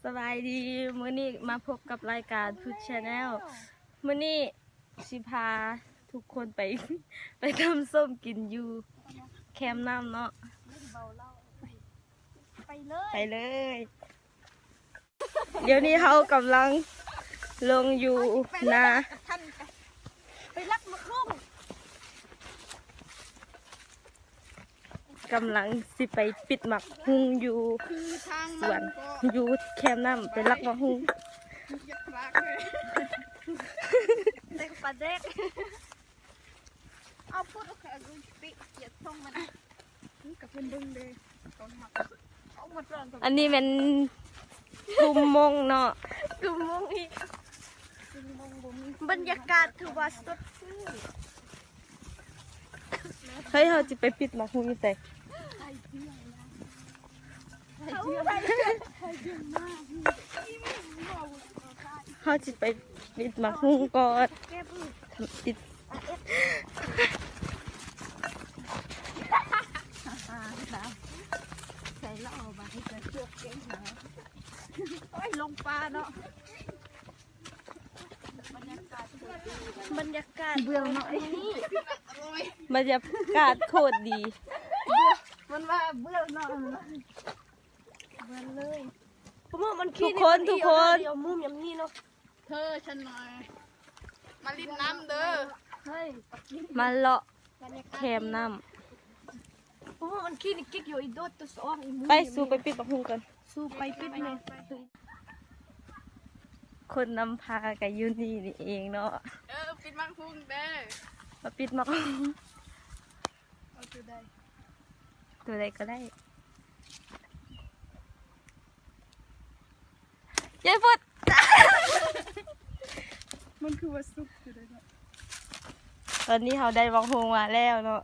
ສະບາຍດີ ມື້ນີ້ມາພົບກັບລາຍການພຸດແຊນແນວ ມື້ນີ້ຊິພາທຸກຄົນໄປ ໄປຕຳສົ້ມກິນຢູ່ແຄມນ້ຳເນາະ ໄປເລີຍ ໄປເລີຍ. ດຽວນີ້ເຮົາກຳລັງລົງຢູ່ນາ ໄປລັກໝາກຫຸ່ງ ກຳລັງຊິໄປປິດໝາກຫຸ່ງຢູ່ສວນ ຢູ່ແຄມນ້ຳ ໄປລັກໝາກຫຸ່ງ ແດກປາແດກ ເອົາພຸດ ໂອເຄ ເອົາ ປິດ ຢ່າສົ່ງມັນ ກັບເພິ່ນເບິ່ງເດ້ ອັນນີ້ແມ່ນກຸ່ມມົ້ງເນາະ ກຸ່ມມົ້ງອີກ ບັນຍາກາດຖືວ່າສົດຊື່ນ. ເຮີ້ຍ ເຮົາຊິໄປປິດໝາກຫຸ່ງຢູ່ໃສ? ເຮົາຊິໄປປິດໝາກຫຸ່ງກ່ອນ ປິດ ໃສ່ເຫຼົ້າບາດນີ້ກະເກືອບເກັ່ງແລ້ວ ໂອ້ຍ ລົງປ່າເນາະ ບັນຍາກາດເບື່ອງເນາະ ບັນຍາກາດໂຄດດີ ມັນວ່າເບື່ອງເນາະ ເບື່ອງເລີຍ ທຸກຄົນ ທຸກຄົນ ເອົາມຸມຍາມນີ້ເນາະ ເທີ ຊັ້ນໜ້ອຍ ມາຫຼິ້ນນ້ຳເດີ ເຮີ້ຍ ມາເລາະແຄມນ້ຳ ໂອ້ ມັນຂີ້ນີ້ກິກຢູ່ ອີໂດດຕົວສອງ ອີໝູ ໄປ ສູໄປປິດບັກຫຸ່ງກ່ອນ ສູໄປປິດແມ່ ຄົນນຳພາກະຢູ່ນີ້ນີ້ເອງເນາະ ເອີ ປິດບັກຫຸ່ງເດີ ມາປິດບັກຫຸ່ງ ເອົາຕົວໃດ ຕົວໃດກໍໄດ້ ຍາຍພຸດ ມັນຄືວ່າສຸກຢູ່ເດ້ເນາະ ຕອນນີ້ເຮົາໄດ້ບັກຫຸ່ງມາແລ້ວເນາະ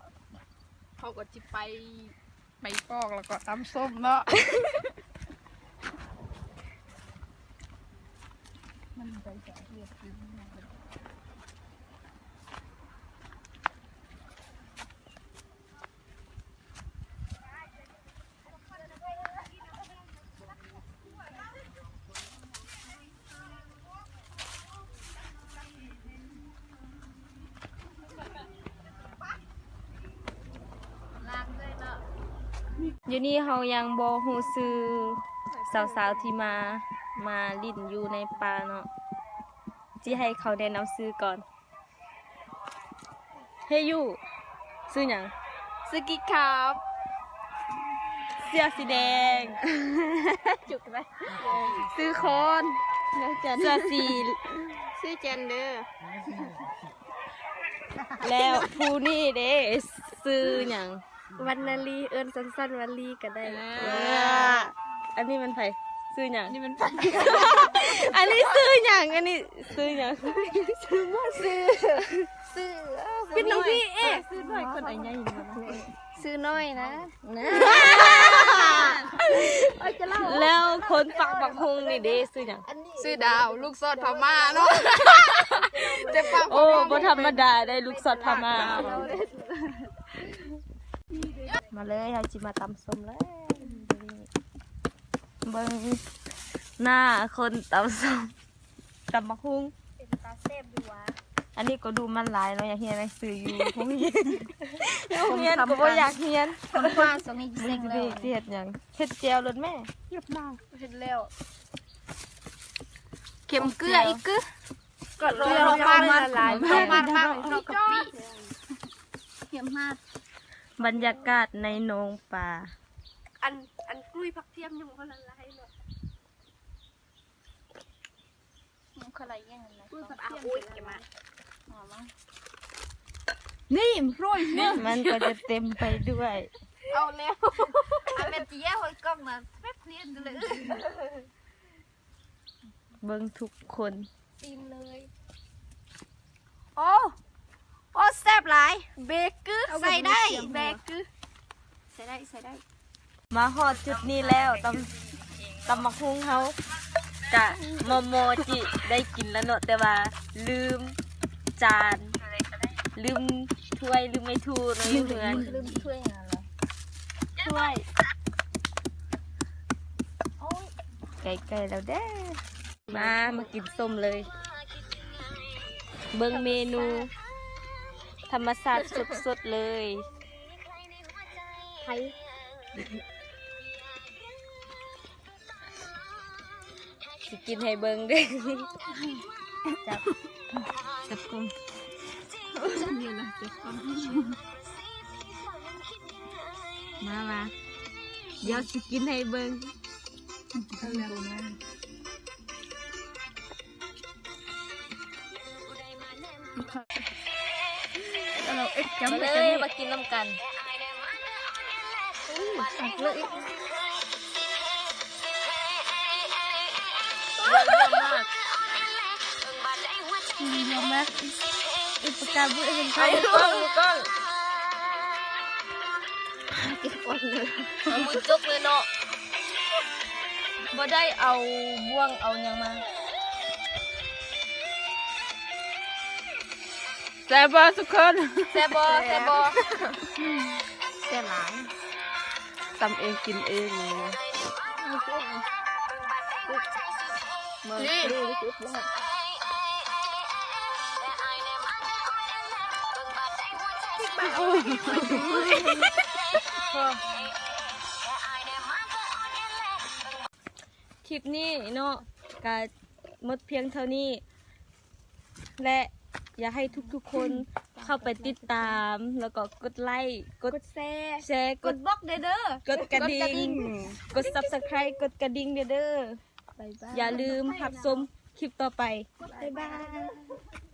ເຮົາກໍຊິໄປ ໄປປອກແລ້ວກໍຕຳສົ້ມເນາະ ມັນໄດ້ຈາກວຽກກິນ ຢູ່ນີ້ເຮົາຍັງບໍ່ຮູ້ຊື່ສາວໆທີ່ມາ ມາຫຼິ້ນຢູ່ໃນປ່າເນາະ ຊິໃຫ້ເຂົາແນະນຳຊື່ກ່ອນ. ເຮຢູ ຊື່ຫຍັງ? ຊື່ກິກຄາບ ເສື້ອສີແດງ ຈຸກໄດ້ ຊື່ຄອນ ເສື້ອສີ ຊື່ແຈນເດີ ແລ້ວຜູ້ນີ້ເດ້ ຊື່ຫຍັງ? ວັນນາລີ ເອີ້ນສັ້ນໆ ວັນລີກໍໄດ້ ເອີ ອັນນີ້ແມ່ນໃຜ? ຊື່ຫຍັງ? ອັນນີ້ແມ່ນໃຜ? ອັນນີ້ຊື່ຫຍັງ? ອັນນີ້ຊື່ຫຍັງ? ຊື່ ຊື່ ເປັນນ້ອງພີ່ເອ ຊື່ນ້ອຍ ຄົນໃຫຍ່ ຊື່ນ້ອຍນະ ແລ້ວຄົນປັກບັກຫຸ່ງນີ້ເດ້ ຊື່ຫຍັງ? ຊື່ດາວ ລູກຊອດພະມ້າເນາະ ແຕ່ປາກ ໂອ້ ບໍ່ທຳມະດາໄດ໋ ລູກຊອດພະມ້າ ມາເລີຍ ເຮົາຊິມາຕຳສົ້ມເລີຍ ເບິ່ງໜ້າຄົນຕຳສົ້ມ ຕຳບັກຫຸ່ງ ເປັນຕາແຊບຢູ່ຫວາ ອັນນີ້ກໍດູມັນຫຼາຍເນາະ ຢາກຮຽນໜັງສືຢູ່ໂຮງຮຽນ ຢູ່ໂຮງຮຽນກໍບໍ່ຢາກຮຽນ ຄົນຄວ້າຊ່ວງນີ້ເຊັງແລ້ວ ຊິເຮັດຫຍັງ? ເຮັດແຈ່ວໂລດແມ່ ເຮັດແລ້ວ ເຂັມເກືອອີກກຶ ກໍລອງ ລອງມາ ລອງມາ ເຂົ້າມາ ເຂົ້າມາ ເຂົ້າມາ ເຂົ້າມາ ບັນຍາກາດໃນໜອງປາ ອັນ ອັນກ້ວຍຜັກທຽມຍັງບໍ່ລະລາຍເນາະ ຍັງບໍ່ລະລາຍ ຍັງບໍ່ລະລາຍ ກ້ວຍຜັກທຽມ ໂອ້ຍ ຈະມາ ນີ້ ໂຣຍ ມັນກໍຈະເຕັມໄປດ້ວຍ ເອົາແລ້ວ ອັນແມ່ນຈິແຍກຫ້ອຍກ້ອງນະ ແປັບພຽນເລີຍ ເບິ່ງທຸກຄົນ ຕີມເລີຍ ໂອ້ ໂອ້ ແຊບຫຼາຍ ເບກື ເອົາ ໃສ່ໄດ້ ເບກື ໃສ່ໄດ້ ໃສ່ໄດ້ ມາຮອດຈຸດນີ້ແລ້ວ ຕຳ ຕຳບັກຫຸ່ງເຮົາກະມໍ່ໆ ຈິໄດ້ກິນແລ້ວເນາະ ແຕ່ວ່າລືມຈານ ລືມຖ້ວຍ ລືມໄມ້ທູເນາະ ຢູ່ເຮືອນ ລືມຖ້ວຍຫຍັງລະ ຖ້ວຍ ໂອ້ຍ ໃກ້ໆແລ້ວເດີ້. ມາ ມາກິນສົ້ມເລີຍ. ເບິ່ງເມນູທຳມະຊາດສົດໆເລີຍ. ໃຜ ຊິກິນໃຫ້ເບິ່ງເດີ້. ຈັບ ຈັບກົງ ນີ້ນະ ຈັບກົງ. ມາ ມາ ດຽວຊິກິນໃຫ້ເບິ່ງ. ເອົາເອົາເອັດຈຳ ມາເລີຍ ມາກິນນຳກັນ. ອ້າ ຕັກເລີຍອີກ. ເຢີຍມາກ. ອຸປະກາບຸເຫັນໃຜ ເອົາມືກ້ອງ ມືກ້ອງ. ເອົາມືຈົກເລີຍເນາະ. ບໍ່ໄດ້ເອົາບ່ວງເອົາຫຍັງມາ. ແຊບບໍ່ທຸກຄົນ? ແຊບບໍ່? ແຊບບໍ່? ແຊບຫຼາຍ. ຕຳເອງກິນເອງ. ນີ້ ຄລິບນີ້ເນາະ ກະໝົດພຽງເທົ່ານີ້ ແລະ ຢາກໃຫ້ທຸກໆຄົນເຂົ້າໄປຕິດຕາມ ແລ້ວກໍກົດໄລ້ ກົດ ກົດແຊ ແຊ ກົດ ກົດບລັອກແດ່ເດີ້ ກົດກະດິ່ງ ກົດ Subscribe ກົດກະດິ່ງແດ່ເດີ້. ບາຍບາຍ. ຢ່າລືມຮັບຊົມຄລິບຕໍ່ໄປ. ບາຍບາຍ.